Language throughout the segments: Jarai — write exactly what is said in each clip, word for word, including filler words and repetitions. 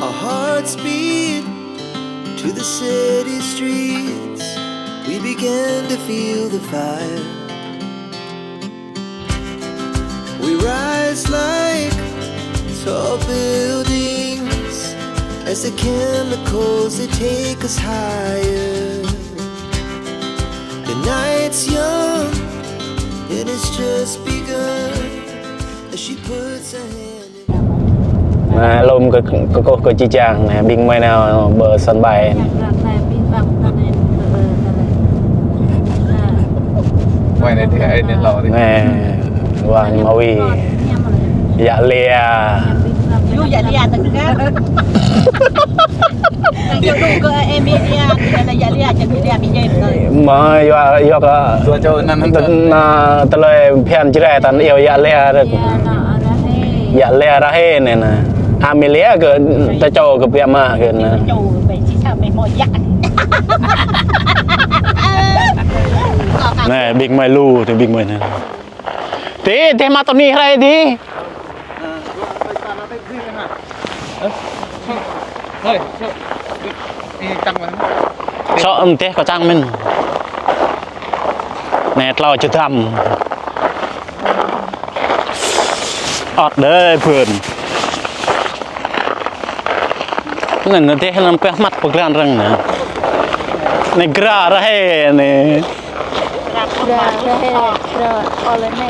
Our hearts beat to the city streets. We began to feel the fire. We rise like tall buildings as the chemicals, they take us higher. The night's young and it's just begun as she puts her hand in. Anai lŏm kơ, kơkuh kơ či čang anai, ƀing mơi nao pơ sân bay. Anai, wa ñu mă wĭ. Yă Lia. Yă Lia tơkă. Mă yua, yua kơ tơlơi phiăn Jrai tăn iâu Yă Lia rơ̆k. Yă Lia rơhê anai nă. Amelia kơ tơčô kơ biă mă kơ nă. Anai, ƀing mơi lu, tơ ƀing mơi nă. Tê, tê mă tơ ni hrơi tê. Sŏ, ưm, tê kơ čang mơ̆n. Anai tlâo čơdăm. Ăt đơi phơn. Anai, anai tê anăm pĕh măt pơglan răng anai. Anai gra rơhê anai. Gra rơhê, gra ôl anai.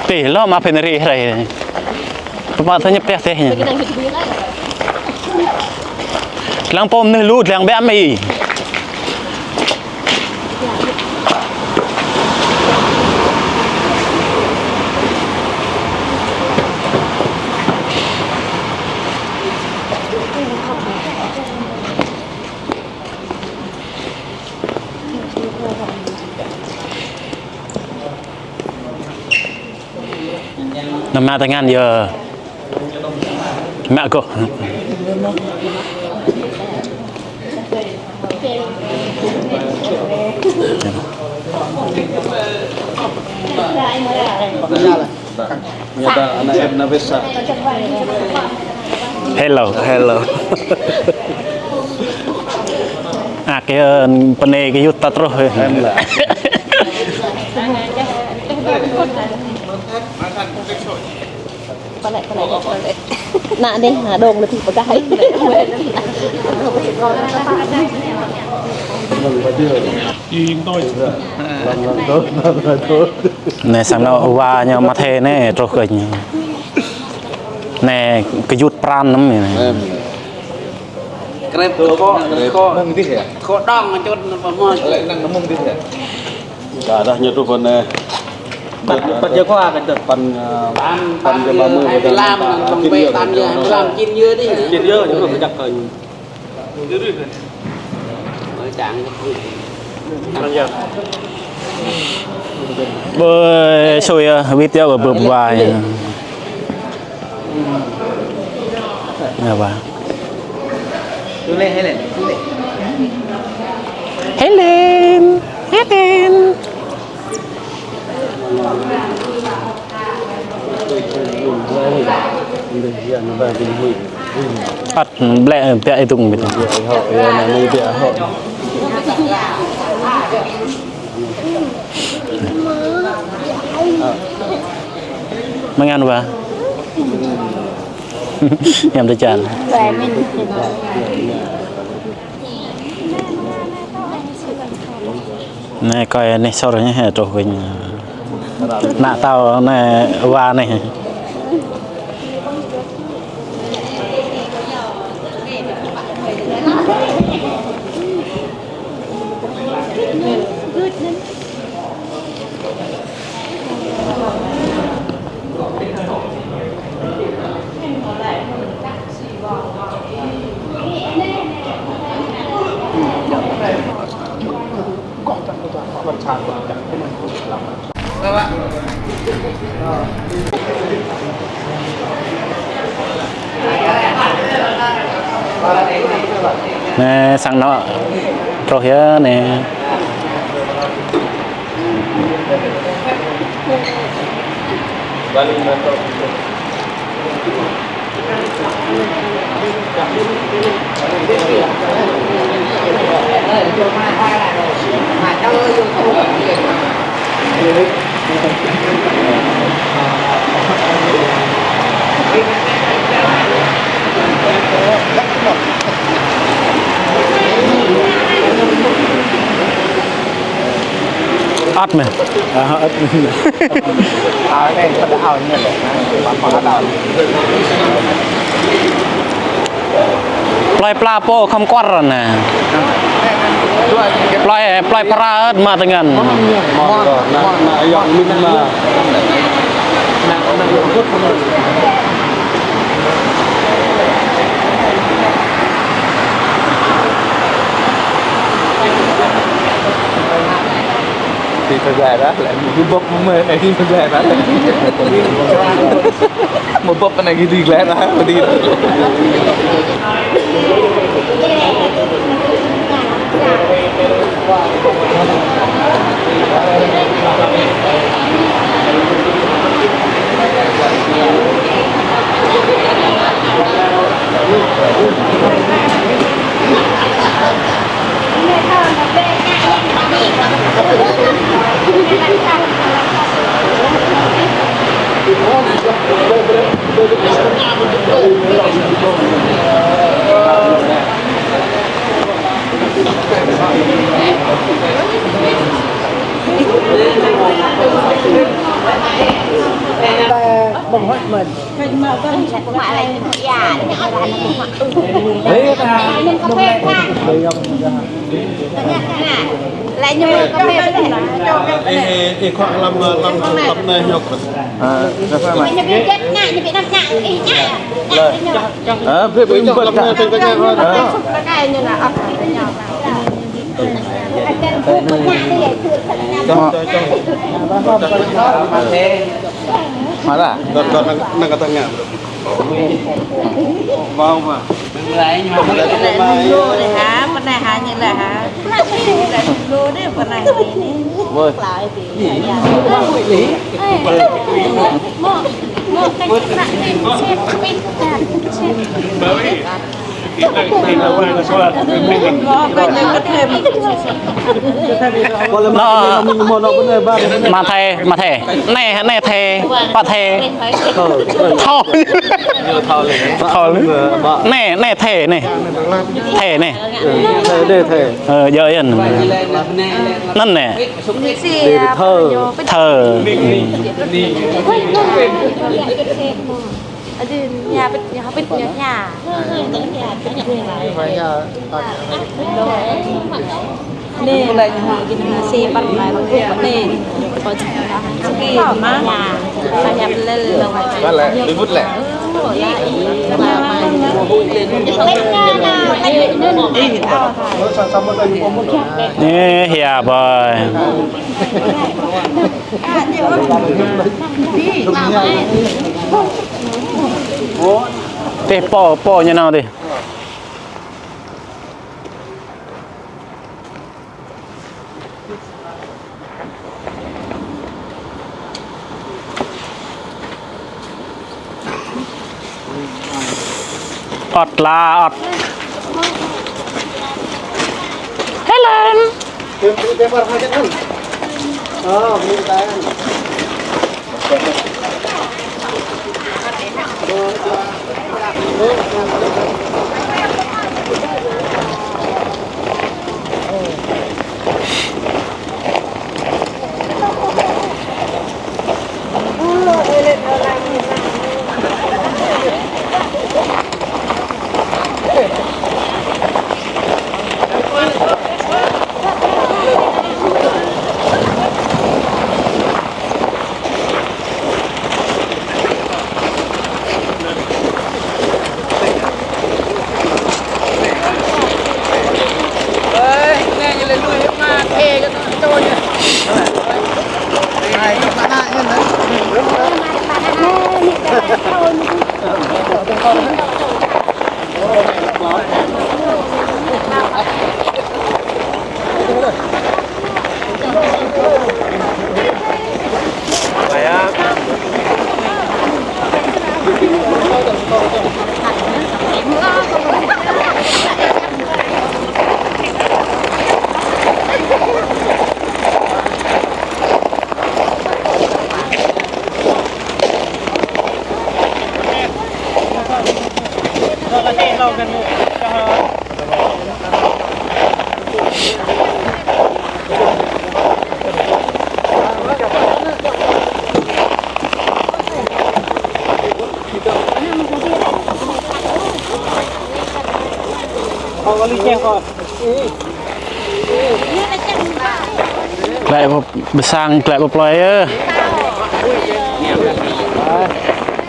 Tê, lŏm mă phiăn ri hrơi. Pơmă thơ ñĕp teh teh ñu. Lăng pô mơnuih lu, lăng biă mă ih. Anăm mă tơngan yơh. Mă kơ. Hello. Hello. Ak, ơ, pơnê kơ yut ta truh. Em lah. Nă anai, nă dong lĕ pơgah. Anai samơ̆ wa ñu mă thê anai, truh kơ ñu. Anai kơ yut pran anăm anai. Krep kơ, kơ, mông dih ya? Kơ dong čut anŭn pơmơ̆n. Lĕ năng mông dih ya? Dah, dah ñu truh pơ anai. Păn, păn jơ khoa kơ tơ. Păn, ơ, păn jơ ba mươi, păn jơ năm, păn jơ tám, păn jơ năm, chín jơ dih. Chín jơ, ñu truh kơ jăk kơ ñu. Bơi sui, ơ, wĭt yơh kơ bơ̆p wa. Anai wa. Helen, Helen. Ăt blĕ biă ih tŭng ƀiă. Mơngan wa. Ñăm tơčan. Anai kơi anih sor ñu hă truh kơ ñu. Nă tao anai wa anai. Nè, sang anŏ truh yơh nè. Ăt mơ̆n. Ăt mơ̆n. Plơi pla pô khŏm kuar nè. Plơi, plơi phara ăt mă tơngan. Đi theo dài đó, lại một cái bốc mới này đi theo dài đó. Một bốc này đi lại đó, mà đi. Bông hoạch mình. Ê, ê, ê, khoác lăm, lăm, lăm này nhọc. Ơ, cà phê mà. Ơ, bếp, bếp, bếp. Ơ. Mà ra. Đọt, đọt, năng, năng kata ngă. Mau mà. Lĕ ñu lô đê hă, pơ anai hă, ñu lĕ hă. Lĕ ñu lô đê, pơ anai hă. Woi. Nă, mă thê, mă thê. Anai, anai thê, pă thê. Thâo. Thâo. Anai, anai thê, anai. Thê, anai. Thê, anai thê. Ơ, yơh, yơh. Anŭn anai. Thơ. Thơ. Aduh, nhà bịt, nhà bịt, nhà, nhà. Nè, nè, si păt lai lăng kŭp nè. Kâo ma. Nhà, nhà bịt lel lăng. Ba lĕ, ribut lĕ. Nè, hia bơi. Tê pô, pô ñu nao tê. Ăt la, ăt. Helen. Glaĭ pơ, pơ sang, glaĭ pơ plơi yơh.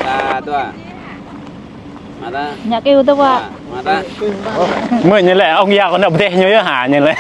Sa, dua. Mă ta. Ñu kơ ư tơ wa. Mă ta. Mơ̆ ñu lĕ ŏng yua kơ ană pơdeh ñu yơh hă ñu lĕ.